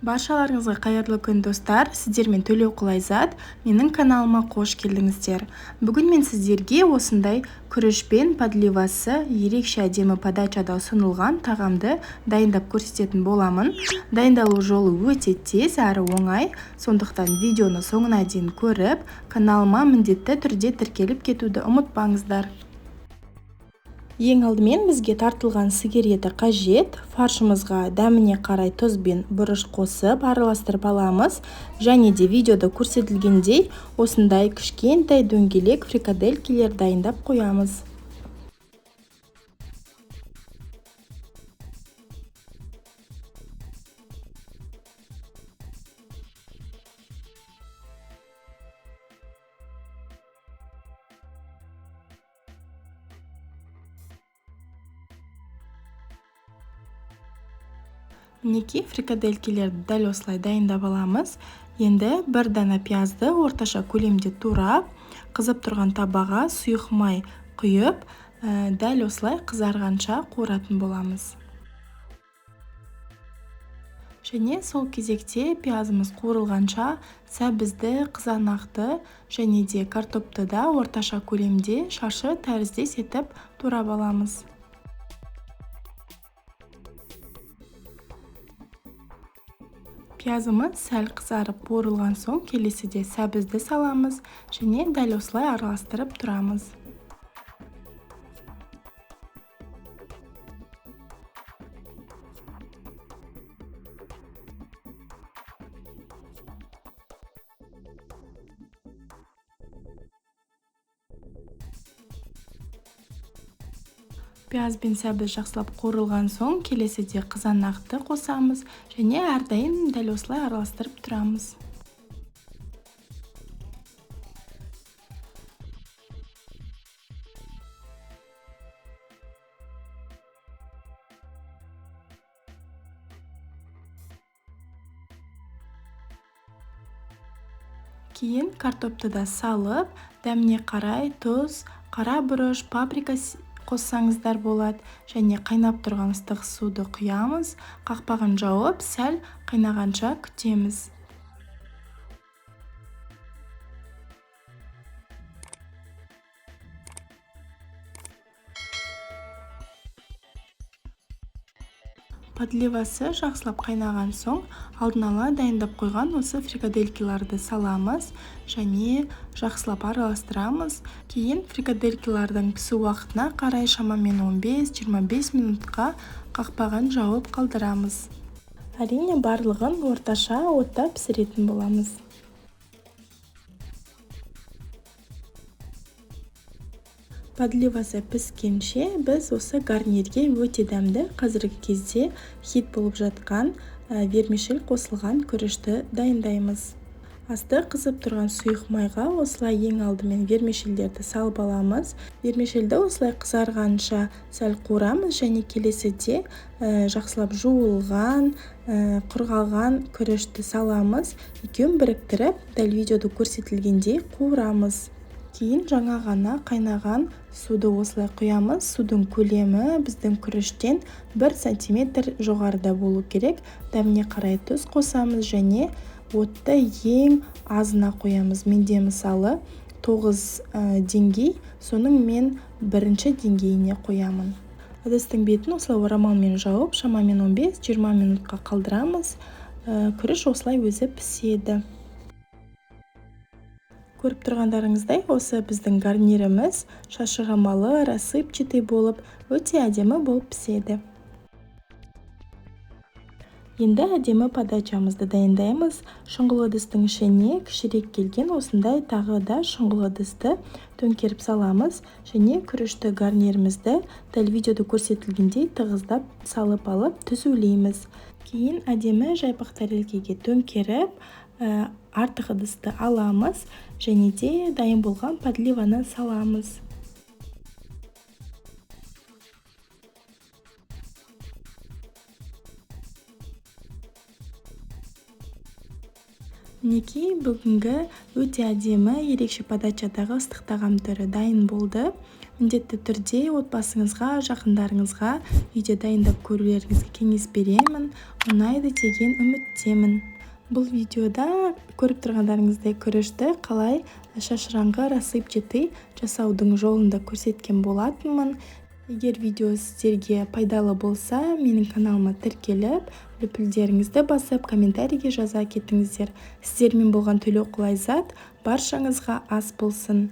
Баршаларыңызға қайырлы күн, достар! Сіздермен Төлеуқұл Айзат. Менің каналыма қош келдіңіздер. Бүгін мен сіздерге осындай күрішпен подливасы ерекше әдемі подачада ұсынылған тағамды дайындап көрсететін боламын. Дайындалу жолы өте тез әрі оңай, сондықтан видеоны соңына дейін көріп, каналыма міндетті түрде тіркеліп кетуді ұмытпаңыздар. Ең алдымен бізге тартылған сиыр еті қажет. Фаршымызға дәміне қарай тұз бен бұрыш қосып араластырып аламыз. Және де видеода көрсетілгендей осындай кішкентай дөңгелек фрикаделькилер дайындап қоямыз. Мінекей, фрикаделькилерді дәл осылай дайындап аламыз. Енді бір дана пиязды орташа көлемде турап, қызып тұрған табаға сұйық май құйып, дәл осылай қызарғанша қуыратын боламыз. Және сол кезекте пиязымыз қуырылғанша сәбізді, қызанақты және де картопты да орташа көлемде шашы тәріздес етіп турап аламыз. Пиязымыз сәл қызарып қуырылған соң келесіде сәбізді саламыз және дәл осылай араластырып тұрамыз. Пияз бен сәбіз жақсылап қуырылған соң келесіде қызанақты қосамыз және әрдайым дәл осылай араластырып тұрамыз. Кейін картопты да салып, дәміне қарай тұз, қара бұрыш, паприка қоссаңыздар болады. Және қайнап тұрған ыстық суды құямыз, қақпағын жауып, сәл қайнағанша күтеміз. Подливасы жақсылап қайнаған соң, алдын ала дайындап қойған осы фрикаделькиларды саламыз және жақсылап араластырамыз. Кейін фрикаделькилардың пісу уақытына қарай шамамен 15-25 минутқа қақпағын жауып қалдырамыз. Әрине, барлығын орташа отта пісіретін боламыз. Подливасы піскенше біз осы гарнирге өте дәмді, қазіргі кезде хит болып жатқан вермишель қосылған күрішті дайындаймыз. Асты қызып тұрған сұйық майға осылай ең алдымен вермишельдерді салып аламыз. Вермишельді осылай қызарғанша сәл қуырамыз және келесіде жақсылап жуылған, құрғаған күрішті саламыз. Екеуін біріктіріп, дәл видеода көрсетілгендей қуырамыз. Кейін жаңа ғана қайнаған суды осылай құямыз. Судың көлемі біздің күріштен 1 сантиметр жоғарыда болу керек. Дәміне қарай тұз қосамыз және отты ең азына қоямыз. Менде мысалы 9 деңгей, соның мен бірінші деңгейіне қоямын. Ыдыстың бетін осылай орамалмен жауып, шамамен 15-20 минутқа қалдырамыз. Күріш осылай өзі піседі. Көріп тұрғандарыңыздай, осы біздің гарниріміз шашырамалы, рассыпчатый болып, өте әдемі болып піседі. Енді әдемі подачамызды дайындаймыз. Шұңғыл ыдыстың ішіне кішірек келген осындай тағы да шұңғыл ыдысты төңкеріп саламыз және күрішті гарнирімізді дәл видеода көрсетілгендей тығыздап салып алып түзулейміз. Кейін әдемі жайпақ тарелкеге төңкеріп, артық ыдысты аламыз және де дайын болған подливаны саламыз. Мінекей, бүгінгі өте әдемі ерекше подачадағы ыстық тағам түрі дайын болды. Міндетті түрде отбасыңызға, жақындарыңызға үйде дайындап көрулеріңізге кеңес беремін. Ұнайды деген үміттемін. Бұл видеода көріп тұрғандарыңыздай, күрішті қалай шашыраңқы, рассыпчатый жасаудың жолын да көрсеткен болатынмын. Егер видео сіздерге пайдалы болса, менің каналыма тіркеліп, лүпілдеріңізді басып, комментарийге жаза кетіңіздер. Сіздермен болған Төлеуқұл Айзат. Баршаңызға ас болсын!